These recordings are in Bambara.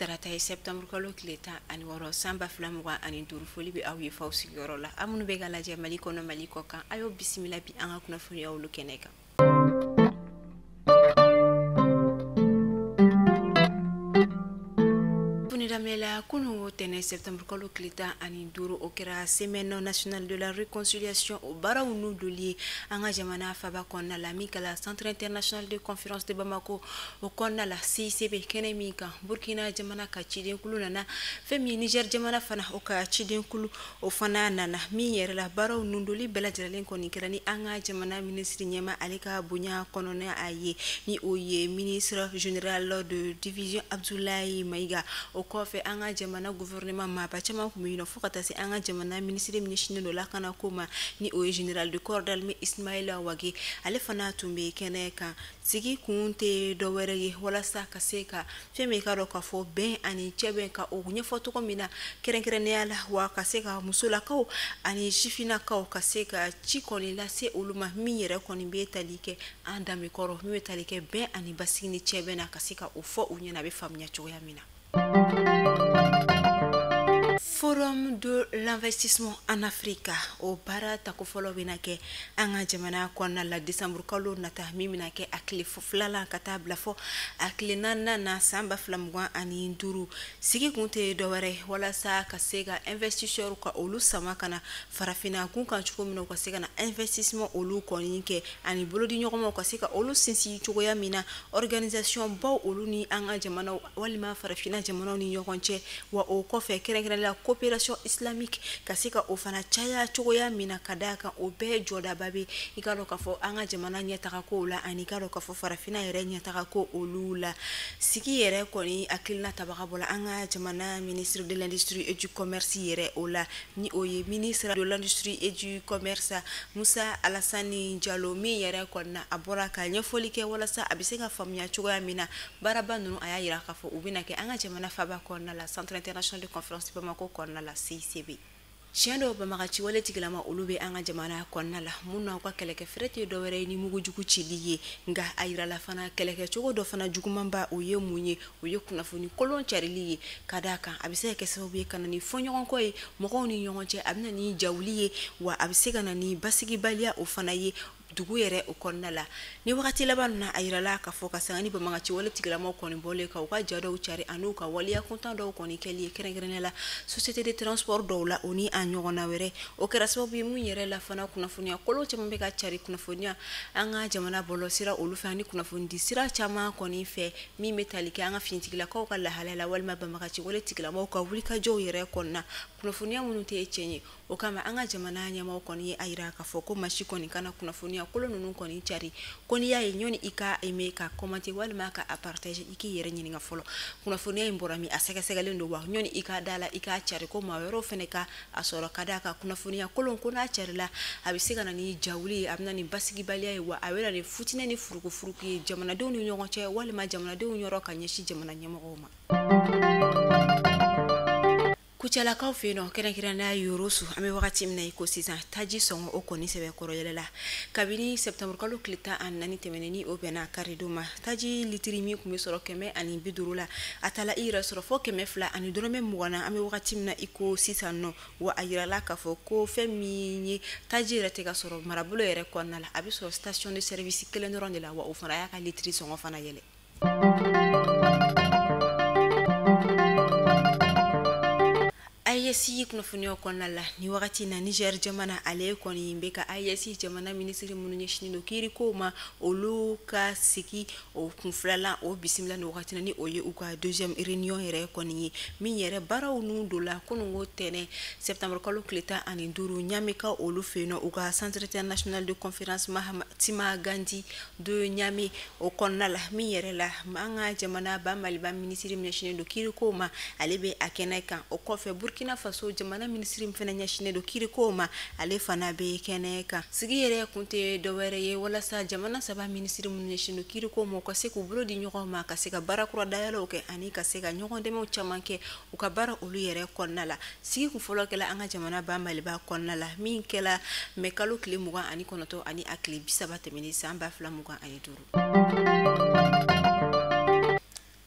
Tarata ye septembre kalo tile 16 san 2025. Foli bɛ aw ye faw sigiyɔrɔ la, aw minnu bɛ ka lajɛ Mali kɔnɔ, Mali kɔ kan, a y'o bisimila bi an ka kunnafoniyaw olu kɛnɛ kan. Daminɛla kunun tɛnɛn septembre kalo tile 15, o kɛra semaine nationale de la réconciliation o baaraw n'u doli ye an ka jamana faba kɔnɔna la, min kɛla centre international de conférence de Bamako o kɔnɔna la, CICB kɛnɛ min kan Burkina jamana ka cidenkulu nana, fɛn min Niger jamana fana o ka cidenkulu o fana nana, min yɛrɛ la baaraw n'u doli bɛɛ lajɛlen kɔni kɛra ni an ka jamana ministre ɲɛma ale ka bonya kɔnɔna a ye, ni o ye ministre général de division Abdoulaye Maïga. O kɔfɛ an ka jamana gouvernement maaba caman tun bɛ yen nɔ, fo ka taa se an ka jamana ministre min ɲɛsinnen don lakana ko ma, ni o ye général de corps d'armée Ismaïla Wagué, ale fana tun bɛ kɛnɛ kan. Sigi kun tɛ dɔwɛrɛ ye walasa ka se ka fɛn min ka dɔn k'a fɔ bɛn ani cɛbɛn ka o ɲɛfɔ cogo min na kɛrɛnkɛrɛnnenya la, wa ka se ka musolakaw ani sifinnakaw ka se ka ci kɔni lase olu ma, min yɛrɛ kɔni bɛ tali kɛ an danbe kɔrɔ, min bɛ tali kɛ bɛn ani basigi ni cɛbɛn na, ka se ka o fɔ u ɲɛna a bɛ faamuya cogoya min na. Forum de l'investissement en Afrique o baara tako fɔlɔ bɛna kɛ an ka jamana kɔnɔna la décembre kalo nata, min bɛna kɛ a tile 2 la ka taa bila fɔ a tile 4 na san 2025. Sigi kun tɛ dɔwɛrɛ walasa ka se ka investisseur ka olu sama ka na farafinna kun kan cogo min na, u ka se ka na investissement olu kɔni kɛ ani bolodi ɲɔgɔnmaw ka se ka olu sinsin cogoya min na, organisation baw olu ni an ka jamanaw walima farafinna jamanaw ni ɲɔgɔn cɛ, wa o kɔfɛ kɛrɛnkɛrɛnnenya la coopération islamique ka se ka o fana caya cogoya min na, ka d'a kan o bɛɛ jɔdaba bɛ i ka dɔn k'a fɔ an ka jamana ɲɛtaga kow la, ani i ka dɔn k'a fɔ farafinna yɛrɛ ɲɛtaga ko olu la. Sigi yɛrɛ kɔni hakilina tabaga bɔla an ka jamana ministre de l'industrie et du commerce yɛrɛ o la, ni o ye ministre de l'industrie et du commerce Musa Alassane Diallo, min yɛrɛ kɔni na a bɔra ka ɲɛfɔli kɛ walasa a bɛ se ka faamuya cogoya min na baaraba ninnu a y'a yira k'a fɔ u bɛna kɛ an ka jamana faba kɔnɔna la, centre international de conférence Bamako kɔnɔna la, CICB. Tiɲɛ dɔw banbagaci wale tigilama olu bɛ an ka jamana kɔnɔna la, mun n'aw ka kɛlɛkɛ fɛrɛ tɛ dɔwɛrɛ ye ni mugujugu cili ye, nka a yirala fana kɛlɛkɛcogo dɔ fana jugumanba o ye mun ye, o ye kunnafoni kolon carili ye, ka d'a kan a bɛ se ka kɛ sababu ye ka na ni fɔɲɔgɔnkɔ ye mɔgɔw ni ɲɔgɔn cɛ, a bɛ na ni jawuli ye, wa a bɛ se ka na ni basigibaliya o fana ye dugu yɛrɛ o kɔnɔna la. Ni wagati laban na a yirala k'a fɔ ka sanga ni banbagaci wale tigilamaw kɔni bɔlen ka u ka ja dɔw cari ani ka waleya kuntan dɔw kɔni kɛli ye kɛrɛnkɛrɛnnenya la société de transport dɔw la o ni a ɲɔgɔnna wɛrɛ, o kɛra sababu ye mun yɛrɛ la fana kunnafoniya kolon caman bɛ ka cari kunnafoniya an ka jamana bɔlɔ sira olu fɛ ani kunnafoni di sira caman kɔni fɛ, min bɛ tali kɛ an ka finitigilakaw ka lahalaya la walima banbagaci wale tigilamaw ka wulikajɔw yɛrɛ kɔnɔna, kunnafoniya minnu tɛ tiɲɛ ye. O kama an ka jamana ɲɛmaaw kɔni ye a yira k'a fɔ ko maa si kɔni kana kunnafoniya kolon ninnu kɔni cari, ko n'i y'a ye ɲɔni i ka aimer ka commenter walima ka a partager i k'i yɛrɛ ɲininka fɔlɔ kunnafoniya in bɔra min, a sɛgɛsɛgɛlen don wa, ɲɔni i ka da la i k'a cari ko maa wɛrɛw fana ka a sɔrɔ, ka d'a kan kunnafoniya kolon ko n'a carila a bɛ se ka na ni jawuli ye, a bɛ na ni basigibaliya ye, wa a bɛ na ni futinɛ ni furukufuruku ye jamanadenw ni ɲɔgɔn cɛ walima jamanadenw yɔrɔ ka ɲɛsin jamana ɲɛmɔgɔw ma. Kucalakaw fɛ yen nɔ kɛrɛnkɛrɛnnenya Yoroso, an bɛ wagati min na i ko sisan taji sɔngɔ o kɔni sɛbɛkɔrɔ yɛlɛla kabini septembre kalo tile 14 tɛmɛnen, ni o bɛnna karidon ma. Taji litiri min tun bɛ sɔrɔ 150 la, a taala i yɛrɛ sɔrɔ fo 220 na, an bɛ wagati min na i ko sisan nɔ. Wa a yirala k'a fɔ ko fɛn min ye taji yɛrɛ tɛ ka sɔrɔ marabolo yɛrɛ kɔnɔna la, a bɛ sɔrɔ station de service kelen dɔrɔn de la, wa o fana y'a ka litiri sɔngɔ fana yɛlɛ. AES kunnafoniyaw kɔnɔna la ni wagati na Niger jamana ale kɔni bɛ ka AES jamana minisiri minnu ɲɛsinnen don kiirikow ma olu ka sigi o kun filanan o bisimila ni wagati na, ni o ye u ka deuxième réunion yɛrɛ kɔni ye, min yɛrɛ baaraw n'u don la kununko tɛnɛn septembre kalo tile 15 Ɲamekaw olu fɛ yen nɔ, u ka centre international de conférence Mahatma Gandhi de Niamey o kɔnɔna la, min yɛrɛ la an ka jamana ba Maliba minisiri min ɲɛsinnen don kiirikow ma ale bɛ a kɛnɛ kan. O kɔfɛ Burkina Faso jamana minisiri min fana ɲɛsinnen don kiirikow ma ale fana bɛ kɛnɛ kan. Sigi yɛrɛ kun tɛ dɔwɛrɛ ye walasa jamana saba minisiri minnu ɲɛsinnen don kiirikow ma u ka se k'u bolo di ɲɔgɔn ma, ka se ka baara kura dayɛlɛw kɛ ani ka se ka ɲɔgɔn dɛmɛw caman kɛ u ka baara olu yɛrɛ kɔnɔna la. Sigi kun fɔlɔ kɛla an ka jamana ba Maliba kɔnɔna la, min kɛla mɛ kalo tile 29 ani a tile 30 tɛmɛnen san 2025.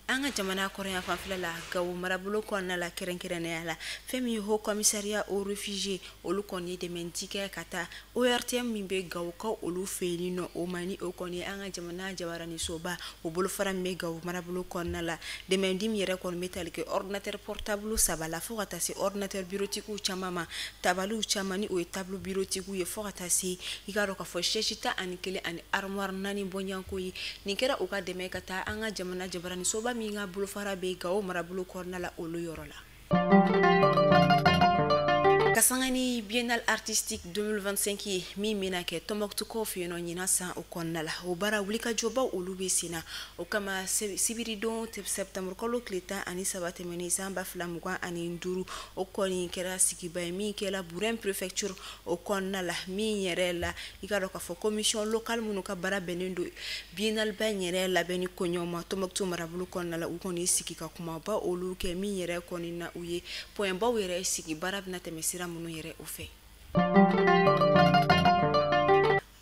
An An ka jamana kɔrɔn yan fanfɛla la, Gawo marabolo kɔnɔna la, kɛrɛnkɛrɛnnenya la, fɛn min ye haut commissariat aux réfugiés, olu kɔni ye dɛmɛdi kɛ ka taa ORTM min bɛ Gawokaw olu fɛ yen nɔ, o ma ni o kɔni ye an ka jamana jabaranisoba o bolofara min bɛ Gawo marabolo kɔnɔna la. Dɛmɛdi min yɛrɛ kɔni bɛ tali kɛ ordinateur portable 3 la, fo ka taa se ordinateur bureautique caman ma, tabaliw caman ni o ye table bureautique ye, fo ka taa se i k'a dɔn k'a fɔ chaise 11 ani armoire 4 bɔɲɔgɔnko ye. Nin kɛra u ka dɛmɛ ka taa an ka jamana jabaranisoba min ka bolofara bɛ Gawo marabolo kɔnɔna la, olu yɔrɔ la. Ka sanga ni Biennale artistique 2025 ye min bɛna kɛ Tɔnbɔkutukaw fɛ yen nɔ ɲinan san o kɔnɔna la, o baara wulikajɔbaw olu bɛ sen na. O kama, sibiridon septembre kalo tile 13 tɛmɛnen san 2025, o kɔni kɛra sigiba ye min kɛra Burɛn préfecture o kɔnɔna la, min yɛrɛ la i k'a dɔn k'a fɔ commission locale minnu ka baara bɛnnen don Biennale ba in yɛrɛ labɛnni koɲɛw ma Tɔnbɔkutu marabolo kɔnɔna la, u kɔni sigi ka kumaba olu kɛ, min yɛrɛ kɔni na u ye point baw yɛrɛ sigi baara bɛna tɛmɛ sira minnu yɛrɛ o fɛ.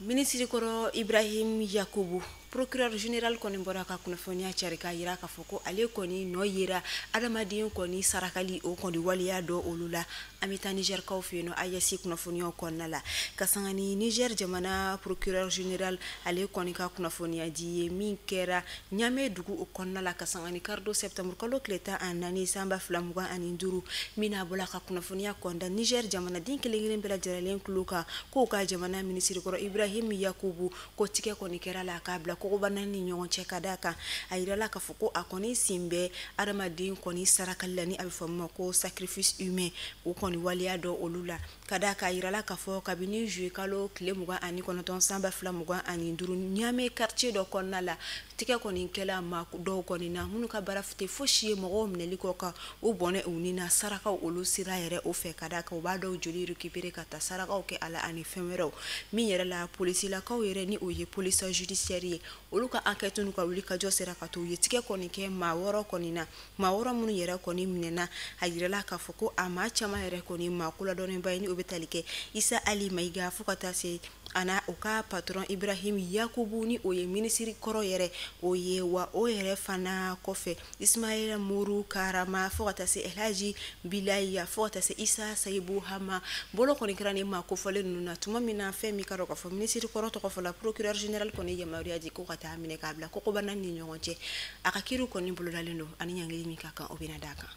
Minisiri kɔrɔ Ibrahim Yakubu, procureur général kɔni bɔra ka kunnafoniya cari k'a jira k'a fɔ ko ale kɔni nɔ yera adamaden kɔni sarakali o kɔni waleya dɔ olu la. An bɛ taa Nizɛrikaw fɛ yen nɔ AES kunnafoniyaw kɔnɔna la, ka sanga ni Niger jamana procureur général ale kɔni ka kunnafoniya di ye min kɛra Ɲame dugu o kɔnɔna la, ka sanga ni karidon septembre kalo tile 14 san 2025, min n'a bɔra ka kunnafoniya kɔnda Niger jamanaden kelen kelen bɛɛ lajɛlen tulo kan k'o ka jamana minisiri kɔrɔ Ibrahim Yakubu ko tigɛ kɔni kɛra la k'a bila kogoba naani ni ɲɔgɔn cɛ. Ka d'a kan, a yirala k'a fɔ ko a kɔni sen bɛ adamaden kɔni sarakali la, ni a bɛ fɔ min ma ko sacrifice humain, o kɔni waleya dɔ olu la. Ka d'a kan, a yirala k'a fɔ kabini juillet kalo tile 29 san 2025, Ɲame quartier dɔ kɔnɔna la, tigɛ kɔni kɛla maa dɔw kɔni na minnu ka baara tɛ fosi ye mɔgɔw minɛli kɔ kan u bɔnɛ u ni na sarakaw olu sira yɛrɛ o fɛ. Ka d'a kan, u b'a dɔw joli récupérer ka taa sarakaw kɛ a la ani fɛn wɛrɛw. Min yɛrɛ la, polisilakaw yɛrɛ ni o ye police judiciaire ye, olu ka enquête n'u ka wulikajɔ sera ka to u ye tigɛ kɔni kɛ maa 6 kɔni na. Maa 6 minnu yɛrɛ kɔni minɛna, a yirala k'a fɔ ko a maa caman yɛrɛ kɔni maa koladɔnnenba ye, ni o bɛ tali kɛ Isa Ali Mayiga, fo ka taa se a na o ka patron Ibrahim Yakubu, ni o ye minisiri kɔrɔ yɛrɛ o ye, wa o yɛrɛ fana kɔfɛ Ismaila Muru Karama, fo ka taa se Elhaji Bilaya, fo ka taa se Isa Sayibu Hama. Bolo kɔni kɛra ni maa kofɔlen ninnu na tuma min na, fɛn min ka dɔn k'a fɔ minisiri kɔrɔ tɔgɔ fɔla, procureur général kɔni yamaruya di ko ka taa minɛ k'a bila kogoba naani ni ɲɔgɔn cɛ. A ka kiiriw kɔni bolodalen don ani ɲangili min ka kan, o bɛna d'a kan.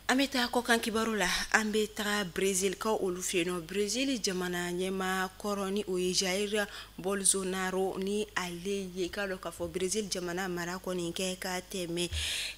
An bɛ taa kɔkan kibaru la. An bɛ taga Brésil kaw olu fɛ yen nɔ. Brésil jamana ɲɛmaa kɔrɔ, ni o ye Jair Bolsonaro, ni ale ye k'a dɔn k'a fɔ Brésil jamana mara kɔni kɛ ka tɛmɛ,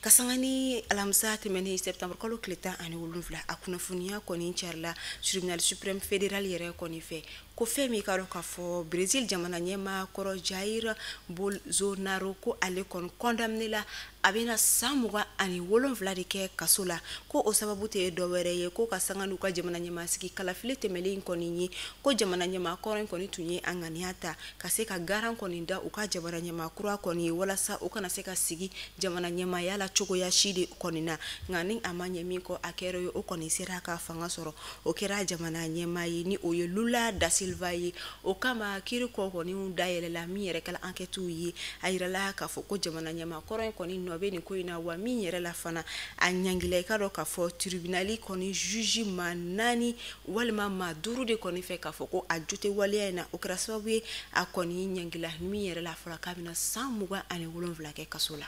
ka sanga ni alamisa tɛmɛnen septembre kalo tile 17, a kunnafoniya kɔni carila tribunal suprême fédéral yɛrɛ kɔni fɛ ko fɛn min k'a dɔn k'a fɔ Brésil jamana ɲɛmaa kɔrɔ Jair Bolsonaro, ko ale kɔni condamné la, a bɛna san 27 de kɛ kaso la. Ko o sababu tɛ dɔwɛrɛ ye ko ka sanga n'u ka jamana ɲɛmaasigi kalafili tɛmɛlen kɔni ye, ko jamana ɲɛmaa kɔrɔ in kɔni tun ye a ŋaniya ta ka se ka garan kɔni da u ka jamana ɲɛmaa kura kɔni ye, walasa u kana se ka sigi jamana ɲɛmaaya la cogoya si de kɔni na. Nka ni a ma ɲɛ min kɔ, a kɛra ye, o kɔni sera ka fanga sɔrɔ, o kɛra jamana ɲɛmaa ye, ni o ye Lula da Silva ye. O kama, kiiri kɔ kɔni dayɛlɛla, min yɛrɛ kɛla enquête ye, a yirala k'a fɔ ko jamana ɲɛmaa kɔrɔ in kɔni nɔ bɛ nin ko in na, wa min yɛrɛ la fana a ɲangila, i ka dɔn k'a fɔ tribunal kɔni juge maa 4 walima maa 5 de kɔni fɛ k'a fɔ ko a jo tɛ waleya in na. O kɛra sababu ye a kɔni ɲangila, min yɛrɛ la a fɔra k'a bɛna san 27 kɛ kaso la.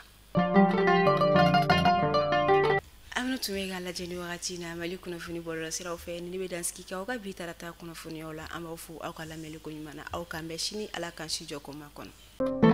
An tun bɛ ka lajɛ ni wagati na Mali kunnafoni bɔlɔlɔsiraw fɛ. Ni ne bɛ dansigi kɛ aw ka bi tarata kunnafoniyaw la. An b'aw fo aw ka lamɛnni ko ɲuman na. Aw k'an bɛn sini, Ala k'an si jɔ ko ma kɔnɔ.